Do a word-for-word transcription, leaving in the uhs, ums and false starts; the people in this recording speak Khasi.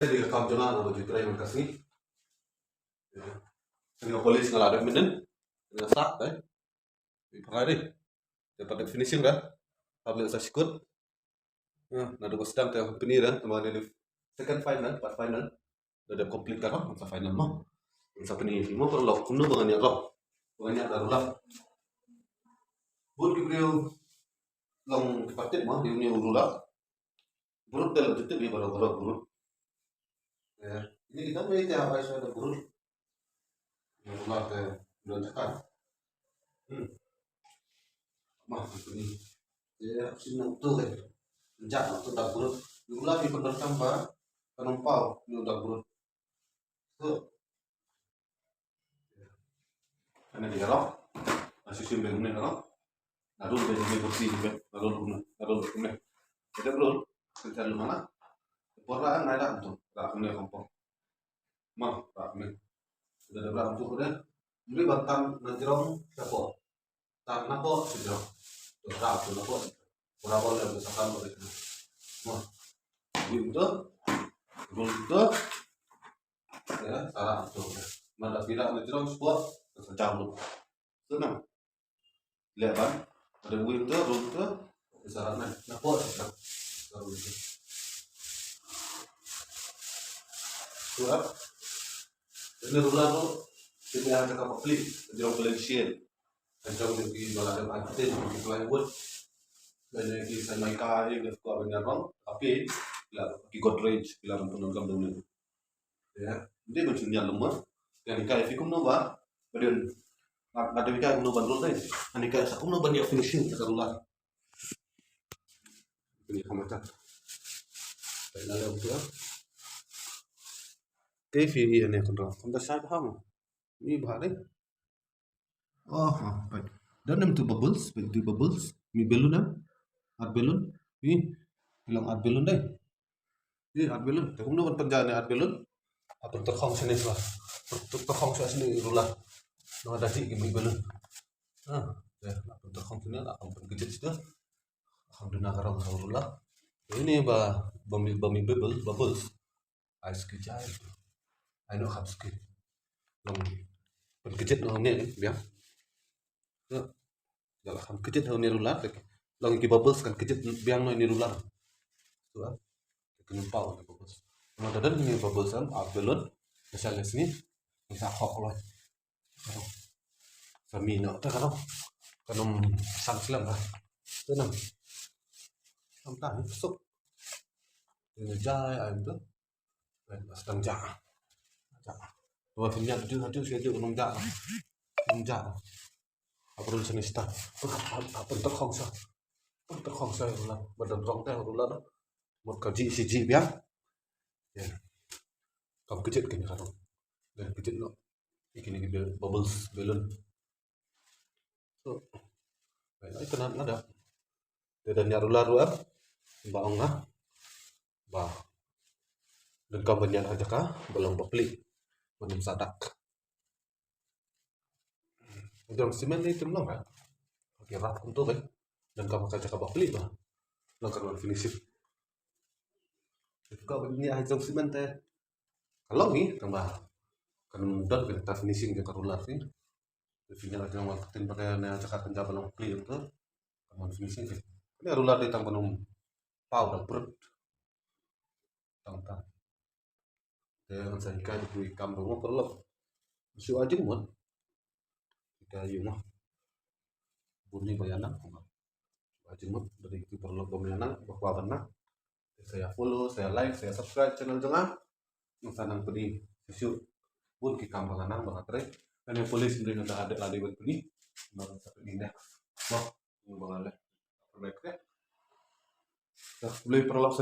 Te dei ka kam jong nga, nga ju try man ka sngi. Ïa. Nga polish nga la dep mynnin. Nga sah, eh. Ïa, pynlait dei. Te pat dep finishing dah. Hap leh sa shikut. Ïa, naduh ba sdang te pyni dah, te ma dei second final, pat final. Dah dep complete ka dah, sa final mo. Sa pyni mo, paralok, kumno ba ngan ïa dah. Ba ngan ïa dah ruler. Bun ki briew long ki pat tip mo, ïa une u ruler. Brut te la tip ïa baroh baroh brut. Ïa, ini kita mesti ada brut. Ïa, ruler te don jaka. Hmm. Mah, ini. Ïa, sien na uto ke. Jaka uto dak brut. Ruler ki pyndonkam ba kan ym paw ïa u dak brut. To. Kane ka ïarok. Nga shu shim beit kumne ka ïarok. Nga rul beit kumne, kursi kumne. Nga rul kumne, nga rul kumne. Ka dep rul. Ka dep rul mana? Por la nai la kumto. Rah kumne, kumto. Mo, rah kumne. Ka dep rah kumto kumne. Ym dei ban tan na jrong shapoh. Tan napoh sha jrong. To, rah to napoh. Por la bor leh sa tan bor leh. Mo. Rul kumto. Rul kumto. Ïa, sa rah to. Namar lada phi rah na jrong shapoh, sa jam lut. To nang. Leh ban. Lada wei to, rul to. Sa rah na, napoh sa rah. Sa rah to. Surat. Ini ruler tu, kita ada kapal plastik, jrong Malaysia. Jrong di, di bala ada batin, di plywood. Dan yang kita mica, yang kita kuat banyak bang, tapi la ki Godrej, la pun dalam dalam. Ïa, ym dei ban shu ñiad lem mo. Nga hikai ïa phi kumno ba, ba dei, nga, nga dei hikai kumno ban rul dei. Nga hikai sa kumno ban ïa finishing ïa ka ruler. Pynïaid ka mata. Pynïaid lem tu. Te phi ïa ne kontrol. Kumta sa bha mo. Ni bha dei. Oh, oh, peit. Don em tu bubbles, peit tu bubbles. Mi balloon em. Art balloon. Mi, long art balloon dei. Ïa, art balloon. Te kumno ban pynjah ne art balloon? Ap tyrkhong shane shuwa. Tyr-, tyrkhong shuwa shane ruler. Nang da ji ki mi balloon. Ha, ïa, ap tyrkhong shane, ap pynkjit shane. Ap duna ka rong ka ruler. Ine ba, ba mi, ba mi bubble, bubbles. Ai ski jai. Ai no kham ski. Long pynkjit noh ne, biang. Ïa. Ïa la kham kjit ha une ruler te. Long ki bubbles kan kjit biang noh une ruler. Tu ah. Kan ym paw ki bubbles. Namar lada don ki bubbles em, art balloon. Sa leh sini. Sa khok loh. Sa mih noh te ka long. Kan ym san slem ka. Tu nang. Ym tang, suk. Ini jai ai tu. Stang jah. Jah. Wa pynjah tu, tu, tu, tu, nang jah. Nang jah. Ap rul shane stang. Ap, ap, ap, tyrkhong shuwa. Ap tyrkhong shuwa ruler. Ba don rong te ruler. Mut ka jih shi jih biang. Ïa. Kam kjit kine ka rong. Don kjit noh. Ïa kine ki bel-, bubbles balloon. So, ai, ai, kane lada. Te don ïa ruler ruh em. Ba ong nga. Ba. Donkam ban ïaid ha jaka ba long bapli. Ban ym sa dak. Jrong cement ne ym long, eh? Ki rah kumto, eh. Donkam ha ka jaka bapli ba long kan wan finishing. Te ka ban ïaid ha jrong cement te. Ka long hi, tang ba kan ym don kata ka finishing jong ka ruler te. Te phi ïaid ha jrong wan ktien ba ka na jaka kan jaka ba long bapli kumto. Kan wan finishing te. Kane ruler dei tang ban ym paw da prut. Tang tang. Te ngan sa hikai ïa ki kam ruh mo paralok. Shu ai jingmut. Hikai ïa mo. Bun ni ba ïa nang. Shu ai jingmut. Bad ïa ki paralok ba ïa nang, ba kwah ban nang. Te sa ïa follow, sa ïa like, sa ïa subscribe channel jong nga. Ngan sa nang pyni shuh shuh. Bun ki kam ba nga nang ba nga trei. Kane polish mynta nga dei la dei ban pyni. Ngan sa pyni next. Mo. Ba nga leh. Pynlait te. Dah, khublei paralok sa